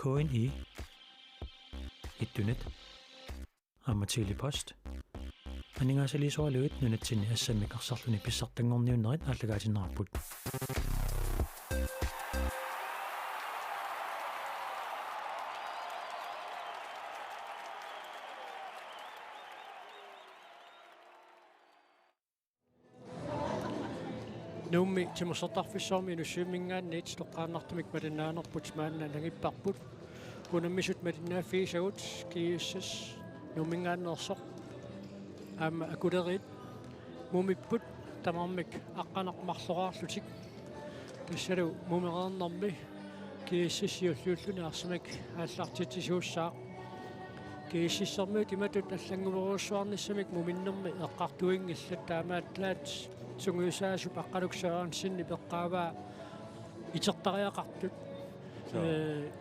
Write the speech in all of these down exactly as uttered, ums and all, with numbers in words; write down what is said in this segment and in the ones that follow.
K N I, Ittunet, aamma Tele-Post. Aningaasaliisoralugit nunatsinni assammik arsarluni pissartanngorniunnerit aallakaatinneqarput. Nuummi timersortarfissuarmi Inussivimminngaanniit toqqaannartumik malinnaanerput maanna nangipparput. Unammisut malinnaaffigisagut G S S Nuumminngaanneersoq aamma Akuleriit mumipput tamarmik aqqaneq marloraarlutik. Tassalu mumereernermi G S S siulliulluni arsamik aallartitsisuussaaq. G S S-ermiut imatut allannguerujussuarnissamik muminnermi eqqartuinngillat, taamaallaat sungiusaasup Aqqaluk Sørensenip eqqaavaa itertariaqartut. Joo. Ee,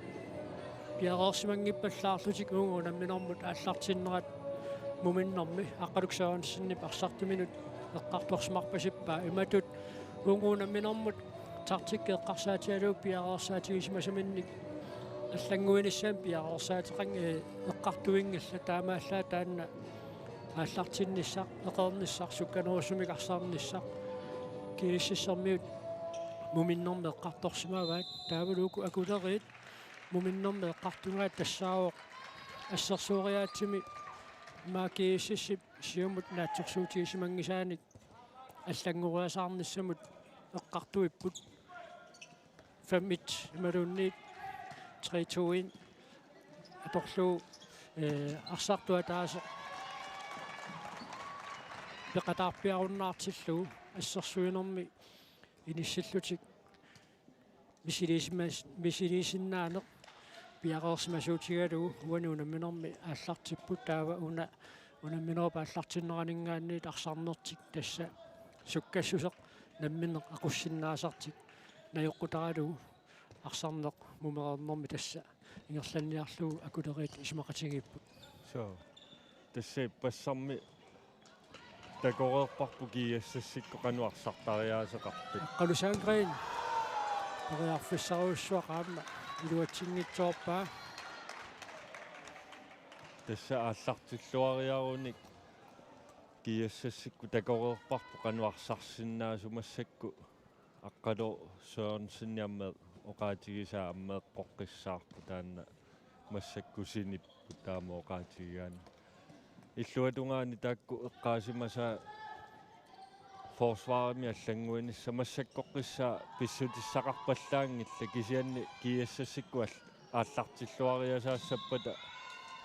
piareersimanngippallaarlutik uunga unamminermut aallartinnerat muminnermi Aqqaluk Sørensenip arsartuminut eqqartorsimarpasippaa. Imatut uunga unamminermut taktikki eqqarsaatigalugu piareersaatigisimasaminnik allannguinissamik piareersaateqanngilaq, ee, eqqartuinngillat, taamaallaat taanna aallartinnissaq, eqeernissaq, sukkanerusumik arsarnissaq. G S S-ermiut muminnermi eqqartorsimavaat, taavalu uku Akuleriit muminnermi eqqartugaat tassaavoq assersueriaatsimi immaqa G S S-ip siumut naatsorsuutigisimanngisaanik allanngoriasaarnissamut eqqartuipput. Fem et imaluunniit tre to en atorlugu, ee, arsartup ataaseq peqataarpiarunnaartillugu assersuinermi inissillutik misiliisimas-, misiliisinnaaneq piareersimasuutigalugu uani unamminermi aallartipput. Taava una unamminerup aallartinneraninngaanniit arsarnertik tassa sukkassuseq namminneq aqussinnaasartik najoqqutaralugu arsarneq mumereernermi tassa ingerlanniarlugu Akuleriit isumaqatigiipput. Suu. Tassa ippassarmi takoreerparput G S S-ikkut qanoq arsartariaaseqartut. Aqqalu Sandgreen periarfissarujussuaq aamma iluatsinngitsoorpaa. Tassa aallartilluariarunik G S S-ikkut takoreerparput qanoq arsarsinnaasut, massakkut Aqqalu Sørensen aamma oqaatigisaa aamma eqqoqqissaarpoq, taanna massakkut sinipput taama oqaatigigaanni. Illuatungaani taakku eqqaasimasaat forsvarimi allannguinissaq massakkorpiaq pissutissaqarpallaanngillat, kisianni G S S-ikkut all-, aallartilluariasaassappata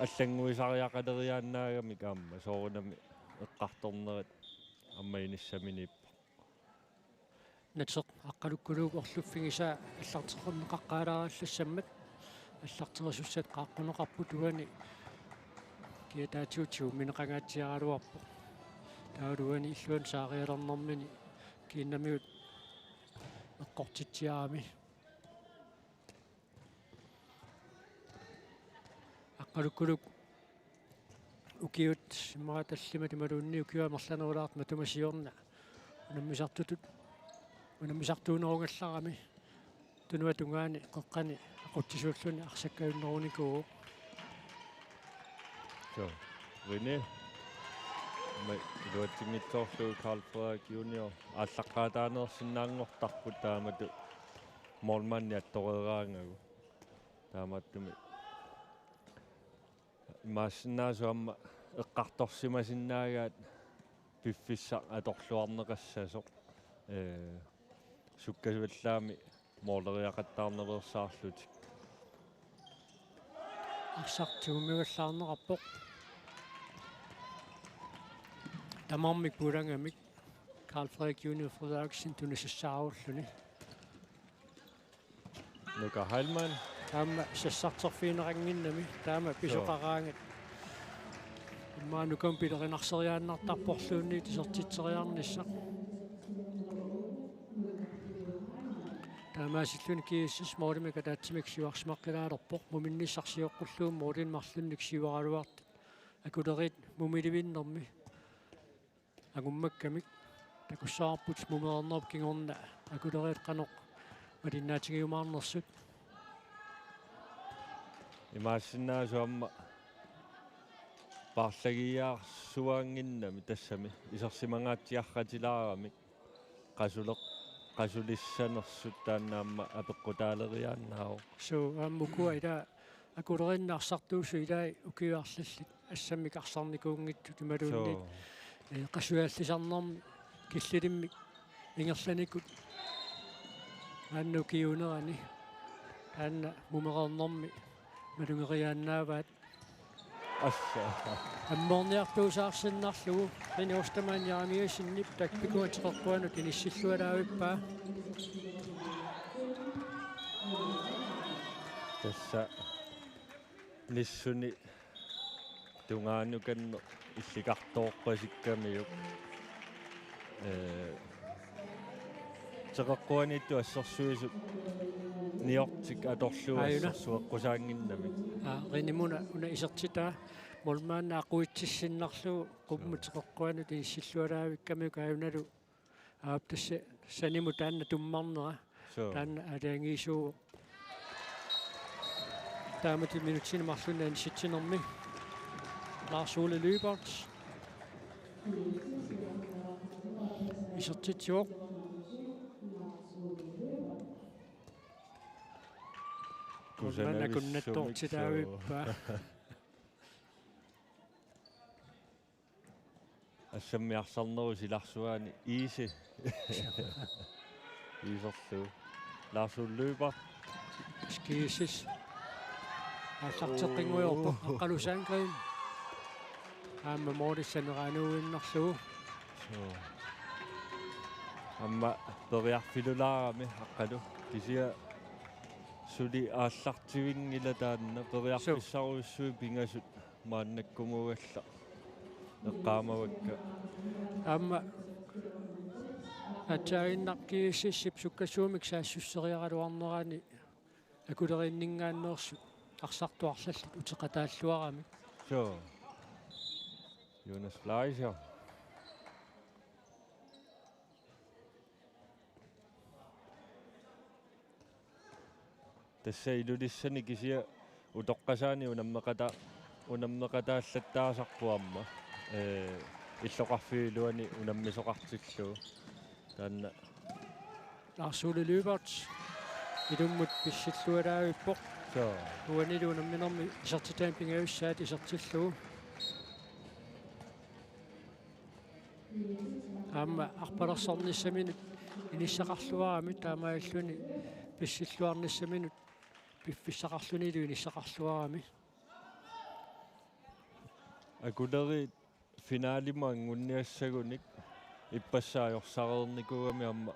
allannguisariaqaleriaannaagamik aamma soorunami eqqartornerat aamma inissaminiippoq. Nateq Aqqalukkuluup orluffigisaa allarteqqinneqaqqaalaarallassammat allarterisussat qaaqquneqarput uani kiataatigut siumineqangaatsiaraluarpoq. Taavalu uani illuanut saarialernermini kiinnamigut eqqortitsiarami. Aqqalukkuluk ukiut immaqa tallimat imaluunniit ukiut amerlanerulaartut matuma siorna unammisartutut, unammisartuunerugallarami tunuata tungaani qeqqani aqutsisuulluni arsakkajunnerunikuuvoq. Suu. René. Aamma iluatsinngitsoorlugu Karl Frederik Junior aallaqqaataaneersinnaanngortarput taamatut målmandi attoreeraangagu. Taamaattumik imaassinnaavoq aamma eqqartorsimasinnaagaat piffissaq atorluarneqassasoq, ee, sukkasuallaamik måleriaqattaarnaveersaarlutik. Arsaq tigummivallaarneqarpoq. Tamarmik pulangamik Karl Frederik Junior Frederiksen tunisissaarulluni. Nuka Heilmann. Aamma sassarterfigineqannginnami taama pisoqaraangat. Immaqa Nukami pilerinarsereersinnartarporluunniit isertitseriarnissaq. Taamaasilluni G S S målimik ataatsimik siuarsimaqqilaalerpoq, muminnissaq sioqqullugu målimik marlunnik siuaraluartoq. Akuleriit mumilivinnermi angummakkamik takussavarput mumereernerup kingorna Akuleriit qanoq malinnaatigiumaarnersut. Imaassinnaasoq aamma paarlagiarsuaannginnami tassami isersimangaatsiarratilaaramik qasuleq-, qasulissanersut taanna aamma apeqqutaaleriaannaavoq. Suu, aamma ukua ila akuleriinnarsartuusut ilai ukiut arlallit assammik arsarnikuunngitsut imaluunniit, suu, ee, qasujallisarnermi killilimmik ingerlanikut maanna ukiuunerani taanna mumereernermi malugeriaannaavaat. Assa. Ammoorniartuusaarsinnarlugu Rene Ostermann Jeremiassenip tappikua teqeqquanut inissillualaavippaa. Tassa nissuni tungaanut kanneq illikartoorpasikkamiuk. Ee, teqeqquaniittut assersuisut niortik atorlugu, aajuna, assersueqqusaannginnami. Aa, Renemuna una isertitaa, målmandip aqutsissinnarlugu qummut, suu, teqeqquanut inissillualaavikkamiuk aajunalu. Aap, tassa sanimut taanna tummarnera. Suu. Taanna aalajangiisuuvoq. Taamatut minutsini marlunni anissitsinermi Lars Ole Lyberth isertitsivoq. Kusanavissumik, suu. Målmandip akunnattoortitaavippaa. Assammi arsarnerup silarsuaani iisi. Iiserlugu. Lars Ole Lyberth. Skiftes. Aallarteqqinngujorpoq. Oo. Aqqalu Sandgreen. Aamma målissaneraanuinnarlugu. Suu. Aamma periarfilulaarami Aqqalu. Kisianni suli aallartivinngilaq taanna. Suu. Periarfissarujussuit pingasut maannakkumuugallaq eqqaamavakka. Aamma aatsaaginnaq GSS-ip sukkasuumik saassusseriaraluarnerani akuleriinninngaanneersut arsartut arlallit uteqataalluaramik. Suu. Jonas Fleischer. Tassa Ilulissani kisianni utoqqasaani unammeqata-, unammeqataallattaasarpoq aamma. Ee, illoqarfiup iluani unammisoqartillugu. Taanna. Lars Ole Lyberth ilummut pissillualaavippoq. Suu. Uanilu unamminermi isertitaani pingajussaat isertillugu. Aamma arpalersornissaminut inissaqarluarami taamaalilluni pissilluarnissaminut piffissaqarlunilu inissaqarluarami. Akuleri finalimut anguniassagunik ippassaq ajorsareernikuugami aamma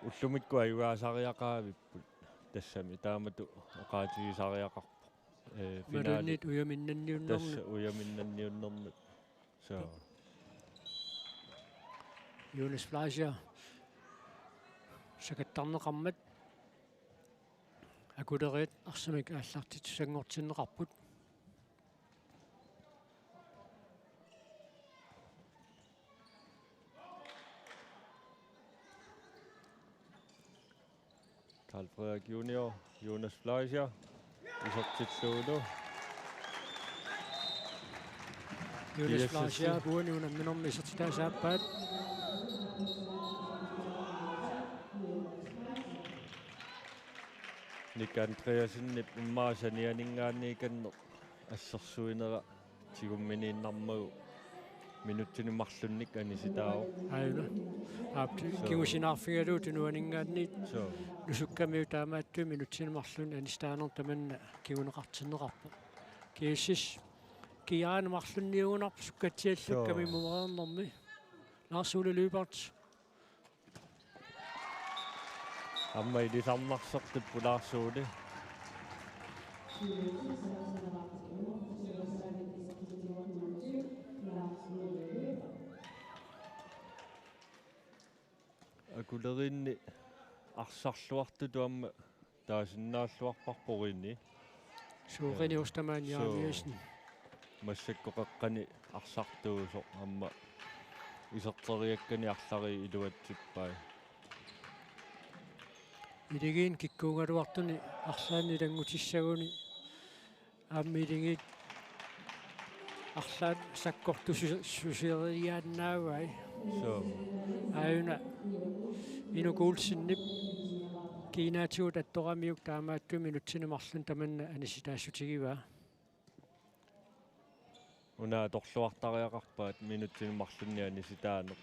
ullumikkut ajugaasariaqavipput tassami taamatut oqaatigisariaqarpoq. Ee, finale. Imaluunniit ujaminnanniunnermi. Tassa ujaminnanniunnermi. Suu. Jonas Fleischer sakattarneqarmat akuleriit arsamik aallartittussanngortinneqarput. Karl Frederik Junior, Jonas Fleischer, isertillugulu. Jonas Fleischer, uani unamminermi isertitaa saappaat. Nick Andreassenip immaqa sanianinngaanniit kanneq assersuinera tigumminiinnarmagu minutsini marlunnik anisitaavoq. Aajuna. Aap, suu, kingusinaarfigalugu tunuaninngaanniit. Suu. Nusukkamiuk taamaattunik minutsini marlunnik anisitaanermut tamanna kinguneqartinneqarpoq. GSS kiaana marlunniugunarpoq sukkatsiallukkami, suu, mumereernermi. Lars Ole Lyberth. Aamma ilisarnarsertipput Lars Ole. Akuleriinni arsarluartutut aamma taasinnaalluarparput Rene. Suu, Rene Ostermann Jeremiassen. Massakkut qeqqani arsartuusoq aamma iserteriakkani arlallit iluatsippai. Iligiinni kikkuugaluartuni arlaanni ilanngutissaguni Aamma iligiit arlaat sakkortusu-, suseriaannaavai. Suu. Aajuna Inuk Olsenip kiinaatigut attoramiuk taamaattumik minutsini marlunni tamanna anisitaassutigivaat. Una atorluartariaqarpaat minutsini marlunni anisitaaneq.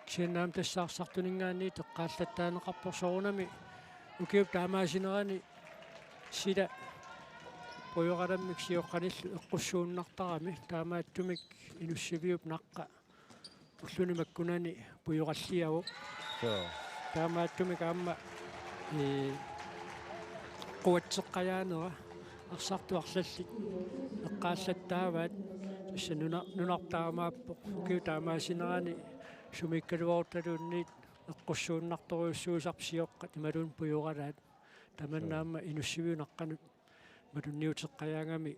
Kisianni aamma tassa arsartuninngaanniit eqqaallattaaneqarpoq soorunami ukiup taamaasinerani sila pujoralamik sioqqanillu eqqussuunnartarami, taamaattumik Inussiviup naqqa ulluni makkunani pujoralliavoq. Suu. Taamaattumik aamma, ee, quatseqqajaanera arsartut arlallit eqqaallattaavaat, tassa nuna-, nunarput taamaappoq, ukiup taamaasinerani sumiikkaluarutaluunniit eqqussuunnartorujussuusarput sioqqat imaluunniit pujoralaat. Tamanna Suu. Aamma Inussiviup naqqanut malunniuteqqajaangami,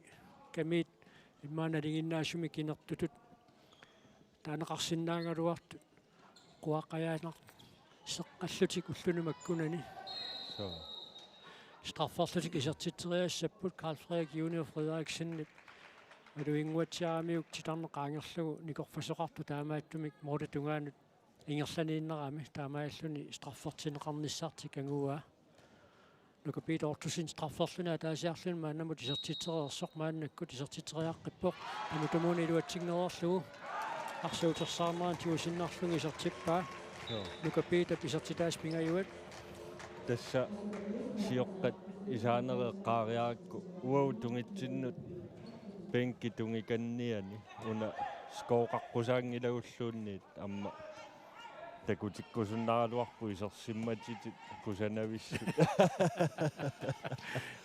kamiit immaqa nalinginnaasumik kinertutut taaneqarsinnaagaluartut quaqqajaanarseqqallutik ulluni makkunani. Suu. Strafferlutik isertitseriassapput, Carl Frederik Junior Frederiksenip maluginnguatsiaramiuk titarneq qaangerlugu nikorfasoqartoq, taamaattumik målip tungaanut ingerlaniinnerami taamaalilluni straffertinneqarnissartik anguaa. Nuka Peter Ottosen strafferluni ataasiarluni maannamut isertitsereersoq, maannakkut isertitseriaqqippoq. Tamatumuuna iluatsinngereerlugu arsaq utersaarnerani tigusinnarlugu isertippaa. Suu. Nuka Peterip isertitaasa pingajuat. Tassa sioqqat isaanerit eqqaariarakku uagut tungitsinnut bænkit tungikanniani una scoreqaqqusaaginnarlugulluunniit aamma takutikkusunnaraluarput isersimmatitit kusanavissut.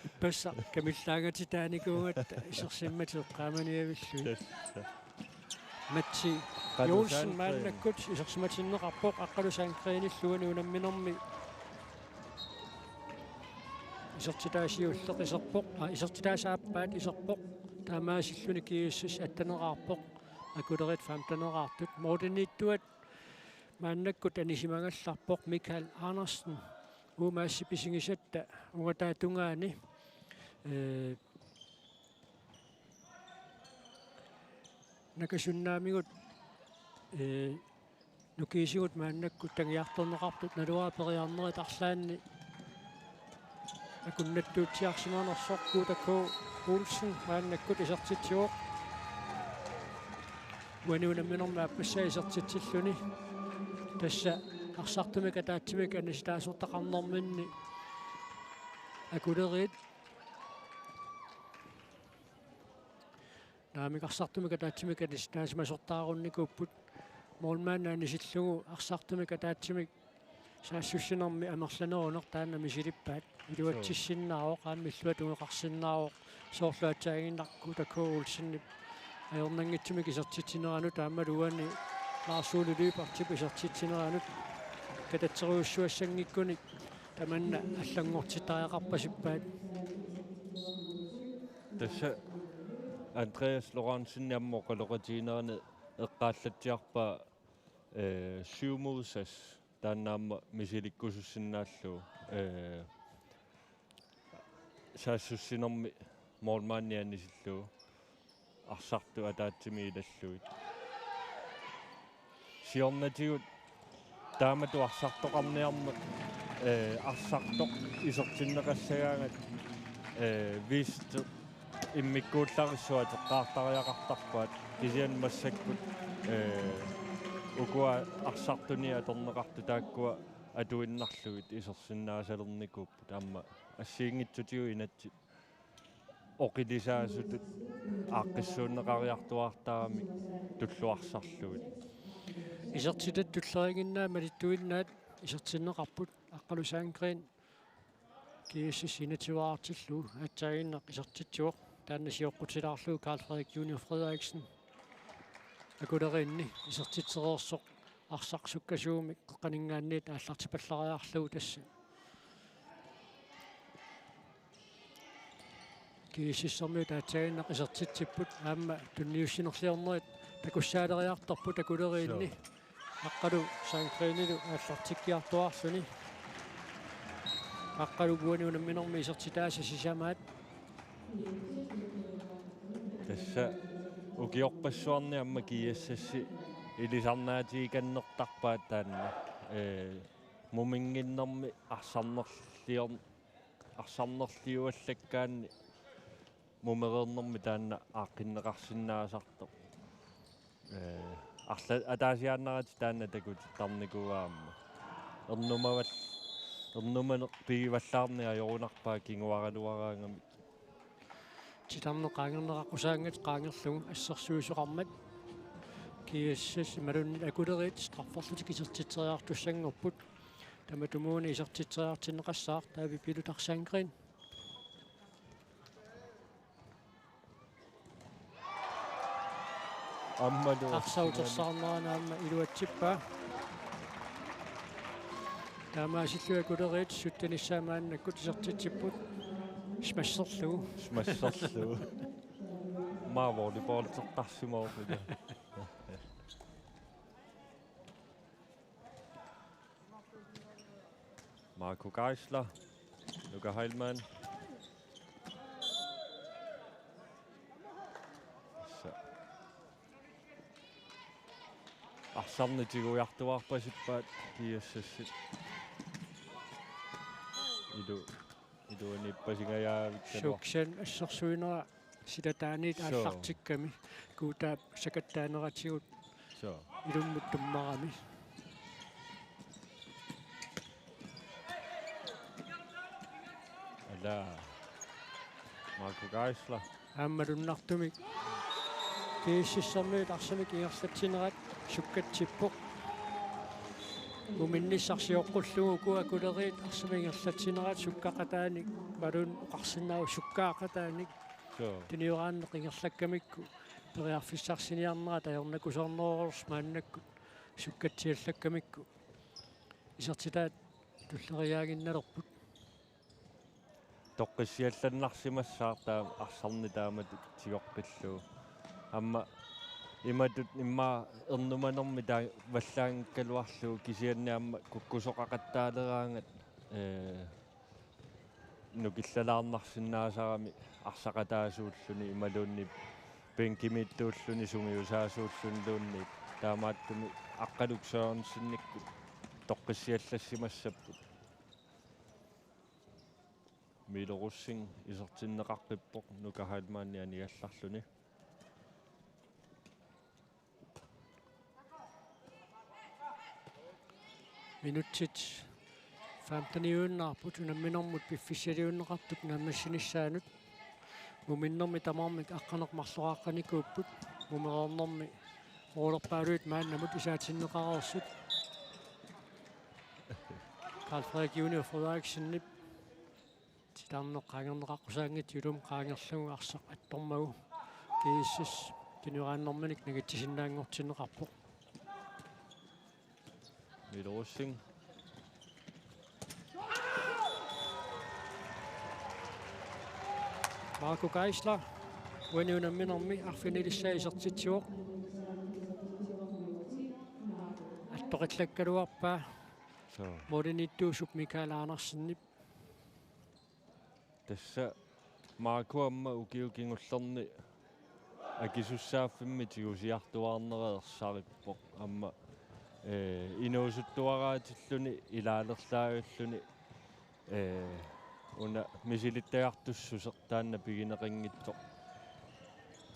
Ippassaq kamillaangatitaanikuugatta isersimmatit eqqaamaniavillugit. Tassa. Matsi Aqqalu Johnsen Sandgreen. Maannakkut isersimatinneqarpoq, Aqqalu Sandgreenillu uani unamminermi isertitaasiulleq iserpoq, aa, isertitaasa aappaat iserpoq, taamaasilluni GSS atteneraarpoq, Akuleriit femteneraartut. Målimiittuat maannakkut anisimagallarpoq, Michael Andersen, uumassi pisigisatta ungataatungaani, ee, nakasunnaamigut, ee, nukiisigut maannakkut tagiartorneqartut, naluara periarnerit arlaanni akunnattuutsiarsimanersoq. Kuuta K. Olsen maannakkut isertitsivoq. Uani unamminermi aappassaa isertitsilluni. Tassa arsartumik ataatsimik anisitaasortaqarnerminni Akuleriit. Naamik, arsartumik ataatsimik anisitaasimasortaarunnikuupput. Målmandi anisillugu arsartumik ataatsimik saassussinermi amerlaneruneq taanna misilippaat. Iluatsissinnaavoq, aamma illuatungeqarsinnaavoq. Soorlu aatsaannguaq Kuuta K. Olsenip ajornanngitsumik isertitsineranut aammalu uani Lars Ole Lyberthip isertitsineranut katatserujussuassanngikkunik tamanna allanngortittariaqarpasippaat. Tassa Andreas Lorentzen aamma oqaloqatiginerani eqqaallatsiarpaa, ee, syv mod seks, taanna aamma misilikkusussinnaallugu, ee, saassussinermi målmandi anisillugu arsartut ataatsimik ilallugit. Siornatigut taamatut arsartoqarniarneq, ee, arsartoq isertinneqassagaangat, ee, Vest immikkuullarissuaq atoqqaartariaqartarpaat, kisianni massakkut, ee, ukua arsartuni atorneqartut taakkua atuinnarlugit isersinnaasalernikuupput, aamma assigiinngitsutigut inatsit oqilisaasutut aaqqissuunneqariartuaartaramik tulluarsarlugit. Isertitat tulleriiginnaat malittuinnaat isertinneqarput. Aqqalu Sandgreen GSS-ip inativaartillugu aatsaannguaq isertitsivoq, taanna sioqqutilaarlugu Carl Frederik Junior Frederiksen. Akuleriinni isertitsereersoq arsaq sukkasuumik qeqqaninngaanniit aallartipallariarlugu tassa. GSS-ermiut aatsaannguaq isertitsipput, aamma tunniussinerliornerit takussaaleriartorput Akuleriinni. Suu. Aqqalu Sandgrenilu aallartikkiartuaarluni. Aqqalu uani unamminermi isertitaasa sisamaat. Tassa ukiorpassuarni aamma GSS-i ilisarnaatigikannertarpaat taanna. Ee, muminnginnermi arsarnerlior-, arsarnerliuallakkaanni mumereernermi taanna aaqqinneqarsinnaasartoq. Ee, arla-, ataasiaannaratik taanna takutittarnikuuaa aamma. Ernumaval-, ernumaneq pigivallaarneq ajorunarpaa kinguaraluaraangamik. Titarneq qaangerneqaqqusaanngitsoq qaangerlugu assersuisoqarmat. GSS imaluunniit Akuleriit strafferlutik isertitseriartussanngorput. Tamatumuuna isertitseriartinneqassaaq David Pilutar Sandgreen. Aammalu arsaq utersaarnerani aamma iluatsippaa. Taamaasillunga Akuleriit syttenissaa maannakkut isertitsipput. Smasserlugu. Smasserlugu. Maa volleyballertarsimavoq ilaa. Marco Geisler, Nuka Heilmann. Tassa arsarneq tigujartuaarpasippaat GSS-it. Ilu-, iluaniippasingajaavittanut. Suksen assersuinera silataaniit. Suu. Aallartikkami. Kuutaap sakattaaneratigut. Suu. Ilummut tummarami. Ala. Marco Geisler. Aamma malunnartumik GSS-ermiut arsamik ingerlatsinerat sukkatsippoq. Muminnissaq sioqqullugu uku Akuleriit arsamik ingerlatsinerat sukkaqataanik, imaluunniit oqarsinnaavoq sukkaaqataanik. Suu. Tunioraanneq ingerlakkamikku periarfissarsiniarnerat ajornakusoornerullutik maannakkut sukkatsiallakkamikku isertitaat tulleriiaaginnalerput. Toqqissiallannarsimassaaq taama arsarneq taamatut tigoqqillugu. Aamma imatut immaqa ernumanermi taavallaanngikkaluarlugu kisianni aamma kukkusoqaqattaaleraangat, ee, nukillalaarnarsinnaasarami arsaqataasuulluni imaluunniit bænkimiittuulluni sungiusaasuulluniluunniit. Taamaattumik Aqqaluk Sørensenikkut toqqissiallassimassapput. Milo Rosing isertinneqaqqippoq Nuka Heilmanni anigallarluni. Minutsit femteniuinnarput unamminermut piffissaliunneqartup naammassinissaanut. Muminnermi tamarmik aqqaneq-marloqaqqanikuupput. Mumereernermi rullerpaaluit maannamut isaatinneqareersut. Karl Frederik Junior Frederiksenip titarneq qaangerneqaqqusaanngitsoq ilummut qaangerlugu arsaq attormagu GSS tunioraannerminik nangitsisinnaanngortinneqarpoq. Milo Rosing. Marco Geisler. Uani unamminermi arfinilissaa isertitsivoq. Attoqillakkaluarpaa. Suu. Målimiittuusup Mikael Andersenip. Tassa Marco aamma ukiut kingullerni akisussaaffimmi tigusiartuaarnera ersarippoq. Aamma, ee, inuusuttuaraatilluni ilaalerlaarluni, ee, una misilittagartussuseq taanna pigineqanngitsoq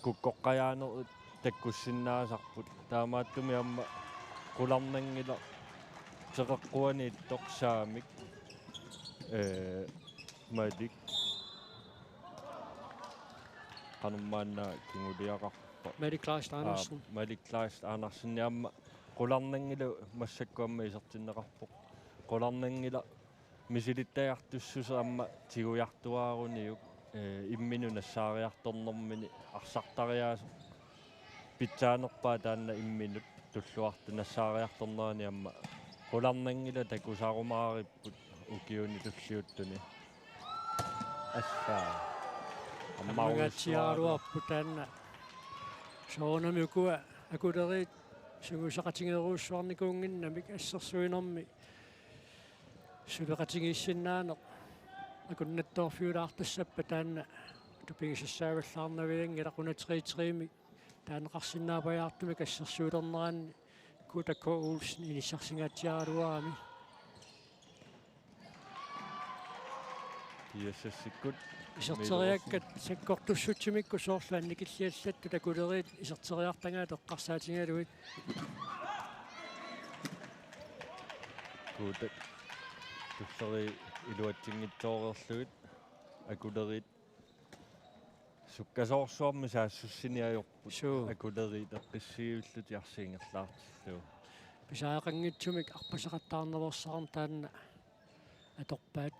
kukkoqqajaanerit takkussinnaasarput. Taamaattumik aamma qularnanngilaq teqeqquaniittoq saamik, ee, Malik. Qanormaanna kinguliaqarpa? Malik Kleist Andersen. Aa, Malik Kleist Andersen aamma qularnanngilaq massakkut aamma isertinneqarpoq. Qularnanngilaq misilittagartussuseq aamma tigujartuaaruniuk, ee, imminut nassaariartornermini arsartariaaseq pitsaanerpaaq taanna imminut tulluartoq nassaariartornerani aamma qularnanngilaq takusarumaaripput ukiuni tulliuttuni. Assa. Ammarujussuaraluarpoq taanna. Soorunami ukua Akuleriit sungiusaqatigerujussuarnikuunnginnamik assersuinermi suleqatigiissinnaaneq akunnattoorfiulaartussappat taanna tupigisassaavallaarnavianngilaq, una tre tre-mik taaneqarsinnaapajaartumik assersuilerneranni Kuta K. Olsen inissarsinnaatsiaraluarami. G S S-ikkut. Iserteriakkat sakkortussutsimikku soorlu annikilliallattut Akuleriit iserteriartagaat eqqarsaatigalugit. Kuta tulleriit iluatsinngitsooreerlugit Akuleriit sukkasoorsuarmik saassussineq ajorput. Suu. Akuleriit eqqissivillutik arsaq ingerlaartillugu. Pisariaqanngitsumik arpasaqattaarnerussarami taanna atorpaat.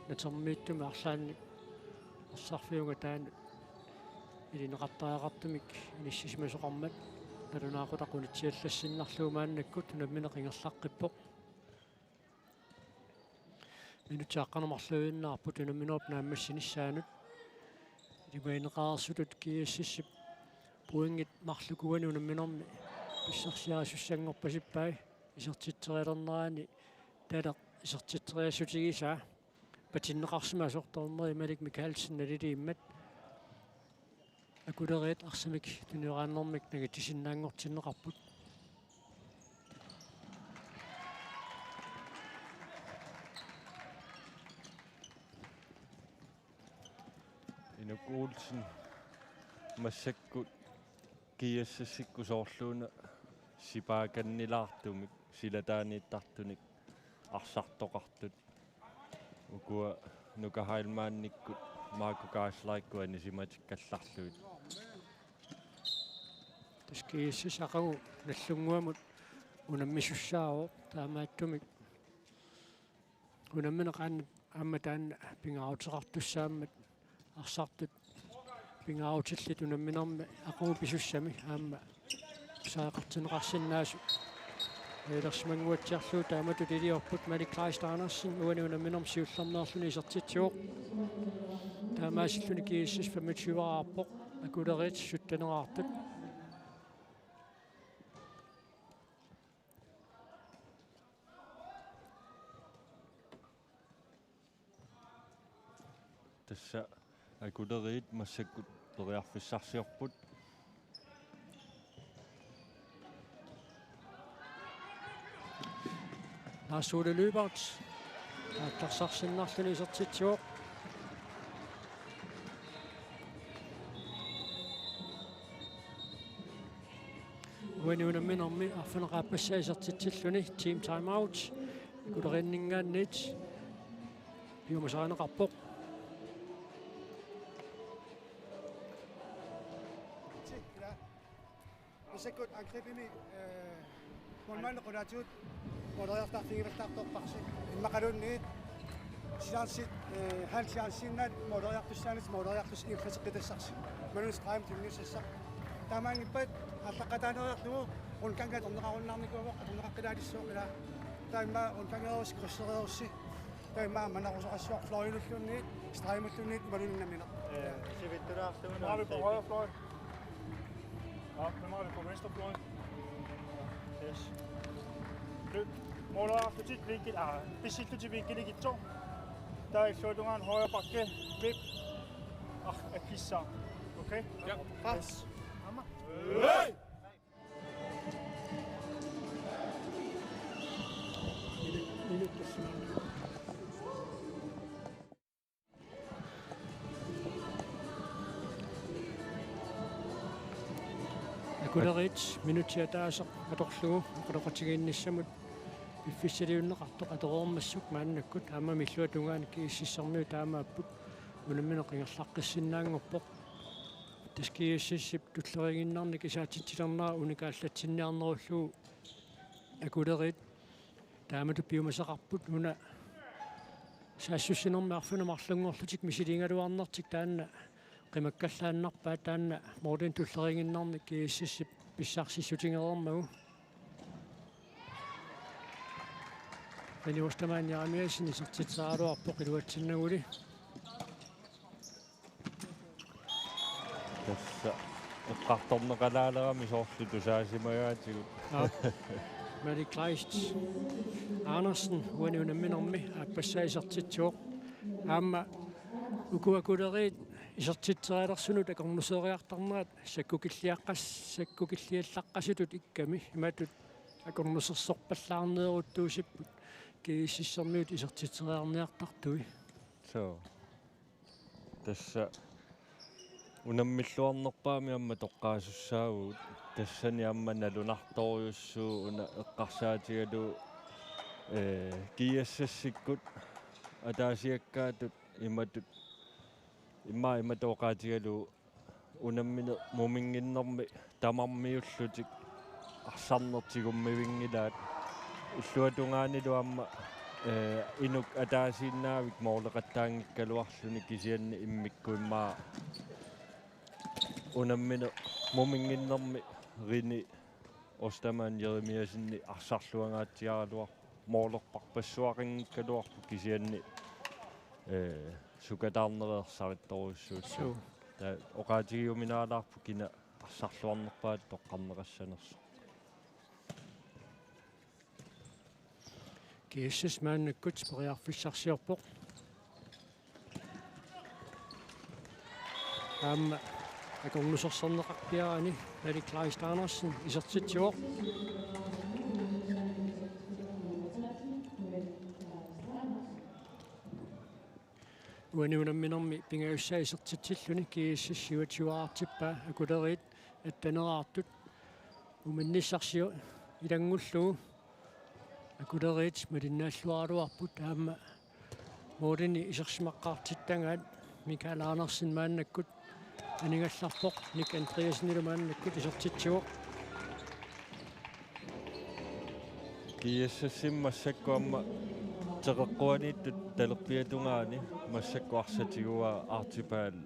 Natermiittumik arlaannik ersarfiuga taanna ilineqartariaqartumik inissisimasoqarmat nalunaaqutaq qunitsiallassinnarlugu maannakkut unammineq ingerlaqqippoq. Minutsit aqqaneq-marluinnarput unamminerup naammassinissaanut. Ilimagineqareersutut G S S-ip pointit marluk uani unamminermi pissarsiarisussanngorpasippai, isertitserialernerani Taleq isertitseriaassutigisaa patinneqarsimasoq dommeri Malik Mikaelsen naliliimmat. Akuleriit arsamik tunioraannermik nangitsisinnaanngortinneqarput. Inuk Olsen massakkut G S S-ikkut soorluuna sipaakannilaartumik silataaniittartunik arsartoqartut. Ukua Nuka Heilmannikkut Marco Geislerikku anisimatikkallarlugit. Tassa G S S aqagu Nagdlunguamut unammisussaavoq, taamaattumik unammineq aamma taanna pingaaruteqartussaammat arsartut pingaarutillit unamminermi aqagu pisussami aamma pisariaqartinneqarsinnaasut. Ilersimannguatsiarlugu taamatut iliorput Malik Kleist Andersen uani unamminermi siullermeerluni isertitsivoq. Taamaasilluni G S S femogtyve-raarpoq, Akuleriit sytteneraartut. Tassa Akuleriit massakkut periarfissarsiorput. Lars Ole Lyberth aallarsaarsinnarluni isertitsivoq. Uani unamminermi arfineq-aappassaa isertitsilluni team timeout. Akuleriinninngaanniit piumasarineqarpoq. Massakkut angribimi, øh, målmandip qulaatigut måleriartarfigilaartartorparsi. Immaqaluunniit chansit, øh, halv chansiinnaat måleriartussaanit måleriartussaq ingerlateqqitassarsi. Imaluunniit stregimut tunniussassaq. Taamaanngippat aallaqqataaneriarlugu rundgangi atorneqarunnaarnikuuvoq, atorneqaqqilaalissuaq ilaa. Taava immaqa rundgangeerussi krydsereerussi. Taava immaqa manarusoqassuaq fløjilulluunniit, stregimulluunniit imaluunniit nammineq. Øh, sivittulaarlugu. Hvem har vi på højre fløj? Ja, hvem har vi på venstre fløj? Yes. Løb. Måleriartutit vinkel, ah, pissillutit vinkeligitsoq. Taava illuatungaani højre bakke. Løb. Ah, akissaa. Okay? Ja. Pas. Aamma. Hey! Akuleriit minutsit ataaseq atorlugu oqaloqatigiinnissamut piffissaliunneqartoq atoreermassuk maannakkut, aammami illuatungaani G S S-ermiut taamaapput, unammineq ingerlaqqissinnaanngorpoq. Tassa G S S-ip tulleriiginnarnik isaatitsilernera unikaallatsinniarnerullugu Akuleriit taamatut piumasaqarput, una saassussinermi arfineq-marlunngorlutik misiligaluarnertik taanna qimakkallaannarpaat, taanna målini tulleriiginnarnik G S S-ip pissarsissutigereermagu. Rene Ostermann Jeremiassen isertitseriaraluarpoq iluatsinnaguli. Tassa eqqartorneqalaalerami soorlu tusaasimagaatigut. Aap. Malik Kleist Andersen uani unamminermi aappassaa isertitsivoq. Aamma uku Akuleriit isertitserialersunut akornuseriartarnerat sakkukilliaqqas-, sakkukilliallaqqasutut ikkami imatut akornusersorpallaarneeruttuusipput GSS-ermiut isertitseriarniartartui. Soo. Tassa unammilluarnerpaamik aamma toqqaasussaavugut. Tassani aamma nalunartorujussuuvoq una eqqarsaatigalugu, ee, GSS-ikkut ataasiakkaatut imatut, immaqa imatut oqaatigalugu unammineq muminnginnermi tamarmiullutik arsarneq tigummivinngilaat. Illuatungaanilu aamma, ee, inuk ataasiinnaavik mooleqattaanngikkaluarluni kisianni immikkut immaqa unammineq muminnginnermi Rene Ostermann Jeremiassenip arsarluangaatsiaraluarpoq, moolerparpassuaqanngikkaluarpoq kisianni, ee, sukataarnerit ersarittorujussuupput. Suu. Taava oqaatigiuminaalaarpoq kina arsarluarnerpaat toqqarneqassanersoq. GSS maannakkut periarfissarsiorpoq. Aamma akornusersorneqarpiarani Malik Kleist Andersen isertitsivoq. Uani unamminermi pingajussaa isertitsilluni GSS syvogtyveartippaa, Akuleriit atteneraartut. Uminnissarsiu ilanngullugu Akuleriit malinnaalluaraluarput, aamma målini isersimaqqaartittagaat Michael Andersen maannakkut anigallarpoq, Nick Andreassenilu maannakkut isertitsivoq. GSS-imi massakkut aamma teqeqquaniittut talerpiata tungaani massakkut arsaq tiguaa Archibald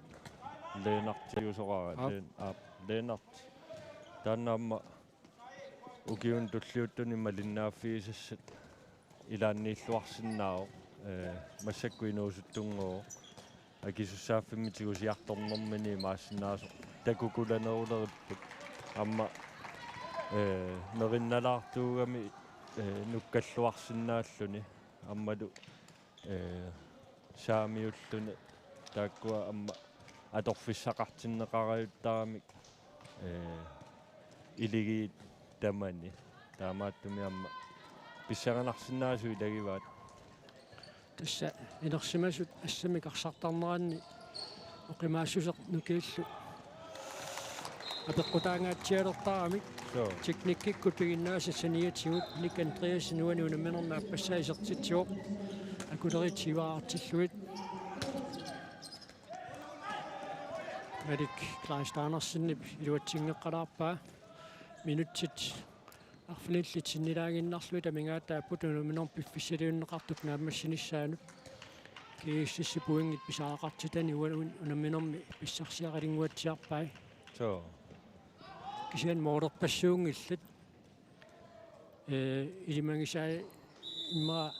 Lennartiusoraara. Aap. Len-, aap, Lennart. Taanna aamma ukiuni tulliuttuni malinnaaffigisassat ilaanniilluarsinnaavoq, ee, massakkut inuusuttunnguuvoq. Akisussaaffimmik tigusiartornermini imaassinnaasoq takukulaneruleripput. Aamma, ee, nerinnalaartuugami, ee, nukkalluarsinnaalluni. Aammalu, ee, saamiulluni taakkua aamma atorfissaqartinneqarajuttaramik, ee, iligiit tamani. Taamaattumik aamma pissanganarsinnaasut ilagivaat. Tassa inersimasut assammik arsartarneranni oqimaassuseq nukiillu apeqqutaangaatsialertaramik. Suu. Teknikkikkut piginnaasat saniatigut Nick Andreassen uani unamminermi aappassaa isertitsivoq. Akuleriit syvogtyvit. Malik Kleist Andersenip iluatsinngeqqalaarpaa. Minutsit arfinillit sinnilaaginnarlugu amigaataapput unamminermi piffissaliunneqartup naammassinissaanut. GSS-ip pointit pisariaqartitani uani unamminermi pissarsiaqalinnguatsiarpai. Suu. Kisianni moolerpassuunngillat. Ee, ilimagisai immaqa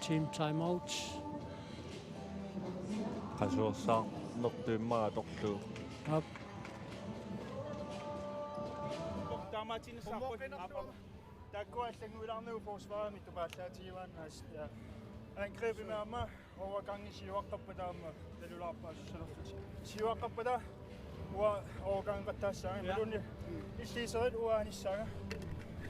team timeout. Qasuersaarnertut immaqa atorlugu. Aap. Taamaattussaapput. Taakkua allannguilaarnagu forsvarimi tupaallaatigivaannarsi. Ja. Angrebimi aamma overgangi siuaqqappata aamma nalulaarpaasussanerlutik. Siuaqqappata uanga overgangeqattaassaanga. Ja. Imaluunniit illiiserit uanga anissaanga.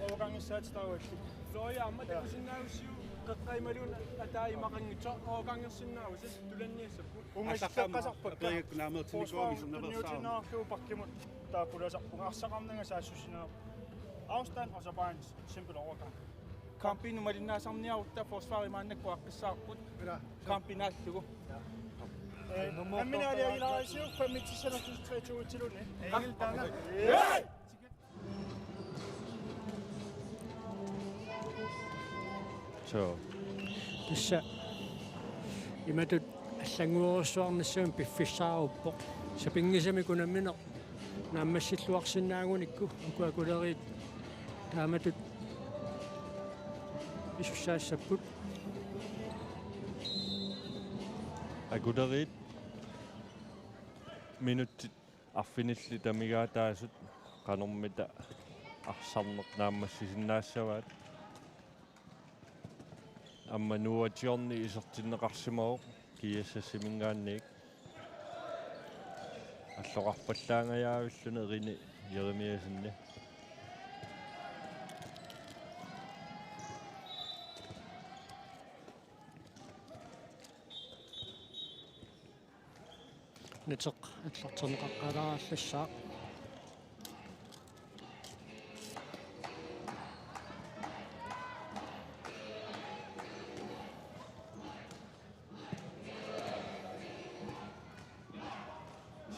Overgangissaatitaaruallit. Fløj aamma, ja, takusinnaavusi qeqqat imaluunniit ataat imaqanngitsoq overgangersinnaavusi tulanniassapput. Ungasisseqqasarpakka. Asaqqaama. Forsvarimi tunniutiinnarlugu bakkimut taakkulasarpunga, arsaqarnanga saassussinerpoq. Afstand og så bare en simpel overgang. Kampinik malinnaasarniarutta forsvarit maannakkut aaqqissavarput. Kampi naallugu. Ee, amminaaliagilaarisiuk femogtres treogtyve-iluni. Eegil taanna. Suu. Tassa imatut allannguerujussuarnissamut piffissaaruppoq. Sapinngisamik unammineq naammassilluarsinnaagunikku uku Akuleriit taamatut pisussaassapput. Akuleriit Minutsit arfinillit amigaataasut qanormita arsarneq naammassisinnaassavaat. Aamma Noah John isertinneqarsimavoq G S S-iminngaanniit. Alloqarpallaangajaavilluni Rine Jeremiassenip. Nateq aallartinneqaqqaalaarallassaaq.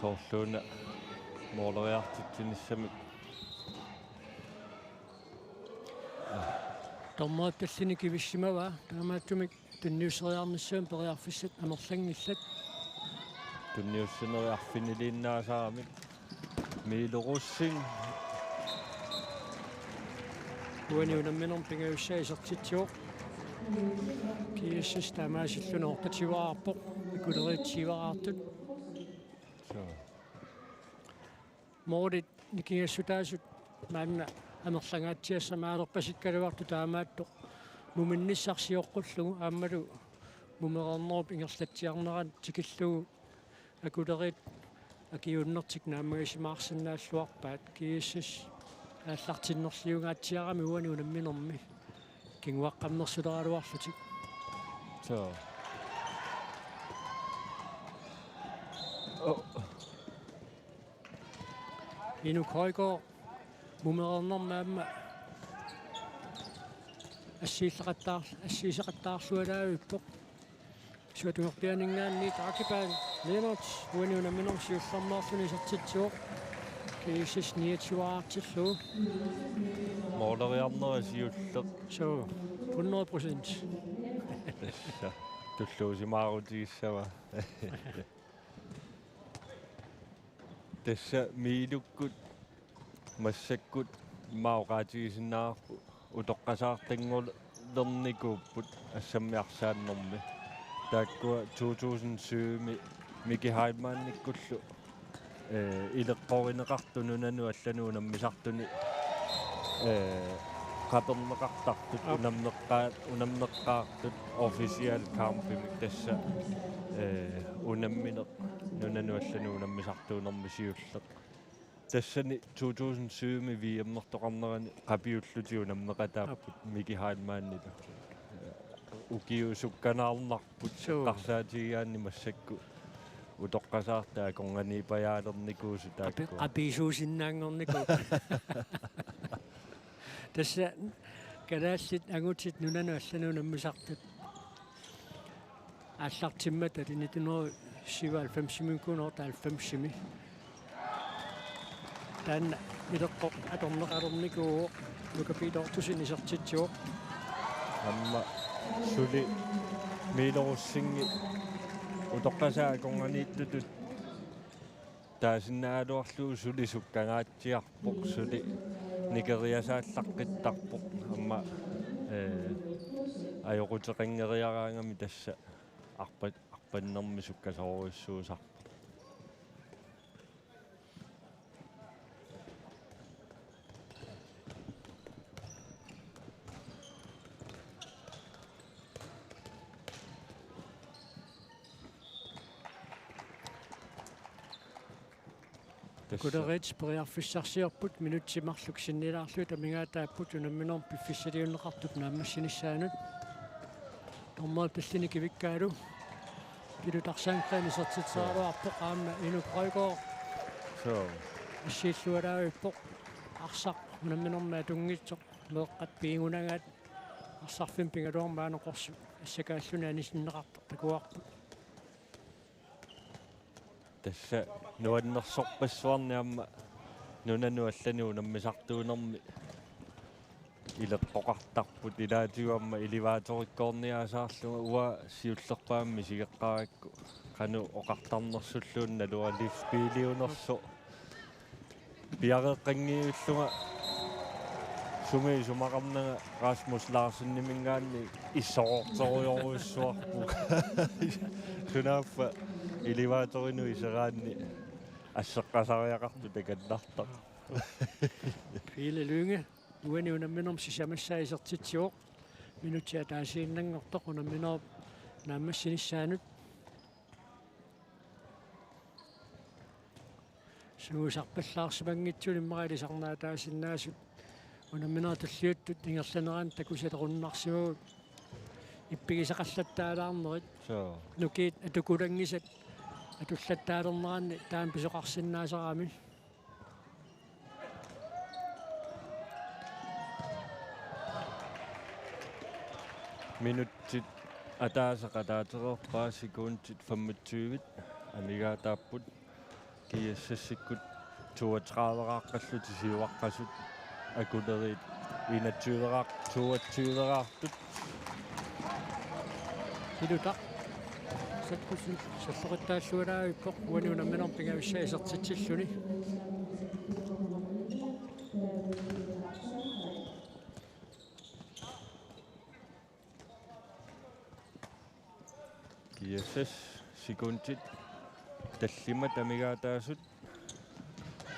Soorluuna mooleriartitsinissamik. Dommerip tallini kivissimavaa, taamaattumik tunniusseriarnissamut periarfissat amerlanngillat. Tunniussaneri arfiniliinnaasaramik. Milo Rosing. Uani unamminermi pingajussaa isertitsivoq. G S S taamaasilluni otteogtyveqarpoq. Akuleriit tyveqartut. Suu. Målit nikingassutaasut maanna amerlangaatsiassamik aalerpasikkaluartut, taamaattoq muminnissaq sioqqullugu aammalu mumereernerup ingerlatsiarnerani tikillugu Akuleriit akiuunnertik naammagisimaarsinnaalluarpaat. G S S aallartinnerliungaatsiarami uani unamminermi kinguaqqammersuleraluarlutik. Suu. Oh. Inuk Højgaard mumereernermi aamma assiilleqattaar-, assiiseqattaarlualaavippoq. Suatungerpianinngaanniit Akipal Lennert uani unamminermi siullermeerluni isertitsivoq. G S S niogtyveqartillugu. Måleriarnera siulleq. Suu, hundrede procent. Tassa tulluusimaarutigissavaa. Tassa Miilukkut massakkut immaqa oqaatigisinnaavarput utoqqasaartannguulernikuupput assammik arsaannermi. Taakkua to tusind syv-mi Miki Heilmannikkullu, eh, ileqqorineqartut nunanut allanut unammisartuni, eh, qaperneqartartut. Aap. Unammeqqaa-, unammeqqaartut official kampimik tassa, eh, unammineq nunanut allanut unammisartuunermi siulleq. Tassani to tusind syv-mi V M-ertoqarnerani qapiullutik unammeqataapput Miki Heilmannilu. Ukiut sukkanaarnarput. Suu. Eqqarsaatigigaanni massakkut utoqqasaartut akornanniipajaalernikuusut. Qapi-, taakkua qapiisuusinnaanngornikuupput. Tassa kalaallit angutit nunanut allanut unammisartut aallartimmata nitten hundrede syvoghalvfems-imiikkuuneq otteoghalvfems-imi. Taanna ileqqoq atorneqalernikuuvoq, Nuka Peter Ottosen isertitsivoq. Aamma suli Milo Rosing utoqqasaat akornanniittutut taasinnaagaluarlugu suli sukkangaatsiarpoq, suli nikeriasaallaqqittarpoq, aamma, eh, ajoquteqanngeriaraangami tassa arpa-, arpannermi sukkasoorujussuusarpoq. Tassa. Akuleriit periarfissarsiorput minutsit marluk sinnilaarlugit amigaataapput unamminermi piffissaliunneqartup naammassinissaanut. Dommerip tallini kivikkaalu Pilu Tarzan Green isertitseriaraluarpoq, aamma Inuk Højgaard. Suu. Assiillualaavippoq. Arsaq unamminermi atunngitsoq. Meeqqat piigunagaat arsarfimmi pigaluarmat aana qorsuk assakaalluni anisinneqartoq takuarput. Tassa nuannersorpassuarnik aamma nunanut allanut unammisartuunermi ileqqoqartarput, ilaatigut aamma elevatorikkoorniasaarlunga uanga siullerpaamik misigeqqaarakku qanoq oqartarnersulluunniit naluara, liftspeediunersoq. Piareeqqanngivillunga sumi isumaqarnanga Rasmus Larseniminngaanniit issorortorujorujussuarput. Sunaaffa elevatorinut iseraanni asseqqasariaqartoq takannartoq. Pele Lynge, uani unamminermi sisamassaa isertitsivoq. Minutsit ataasiinnanngortoq unamminerup naammassinissaanut. Suusarpallaarsimanngitsunik immaqa ilisarnaataasinnaasut unamminerit tulliuttut ingerlaneranni takusalerunnaarsimavut ippigisaqallattaalaarnerit. Soo. Nukiit atukulaanngisat atullattaalerneranni taama pisoqarsinnaasarami. Minutsit ataaseq ataatereerpaat, sekundit femogtyve amigaataapput. GSS-ikkut toogtredive-raaqqallutik siuaqqasut, Akuleriit enogtyve-raaq-, toogtyve-raartut. Ilutaq. Sakkusin salloqittaallualaavippoq uani unamminermi pingavissaa isertitsilluni. GSS sekundit tallimat amigaataasut.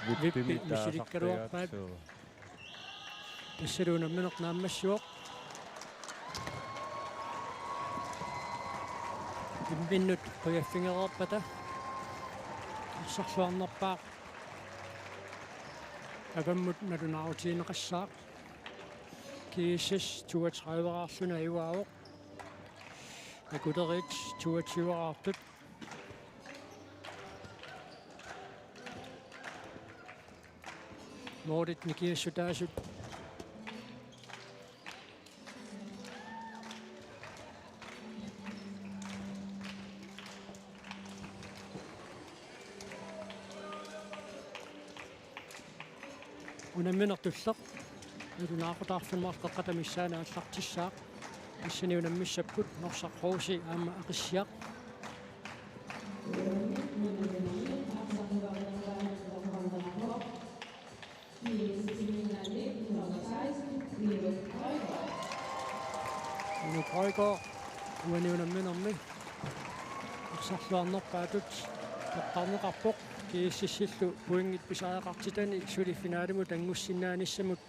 Vippimik vippimik taasarpiaat, misilikkaluarpaat. Soo. Tassalu unammineq naammassivoq. Imminnut qujaffigereerpata arsarluarnerpaaq avammut nalunaarutigineqassaaq. GSS toogtredive-raarluni ajugaavoq. Akuleriit toogtyve-raartut. Målit nikingassutaasut. Unammineq tulleq nalunaaqutaq arfineq-marluk qeqqata missaani aallartissaaq. Tassani unammissapput Norsaq Kruse aamma Aqissiaq. Inuk Højgaard uani unamminermi arsarluarnerpaatut toqqarneqarpoq. GSS-illu pointit pisariaqartitani suli finalimut anngussinnaanissamut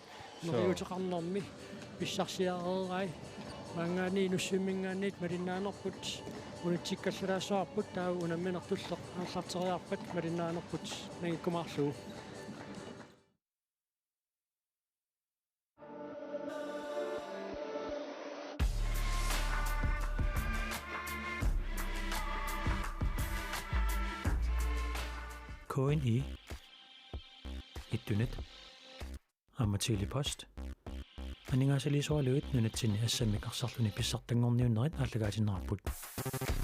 neriuuteqarnermi pissarsiareerai. Maanngaanniit Inussivimminngaanniit malinnaanerput unitsikkallalaassavavut, taava unammineq tulleq aallarteriarpat malinnaanerput nangikkumaarlugu. K N I, Internet, aamma Tele-Post. Aningaasaliisugaluit nunatsinni assammik arsarluni pissartanngorniunnerit aallakaatinneqarput.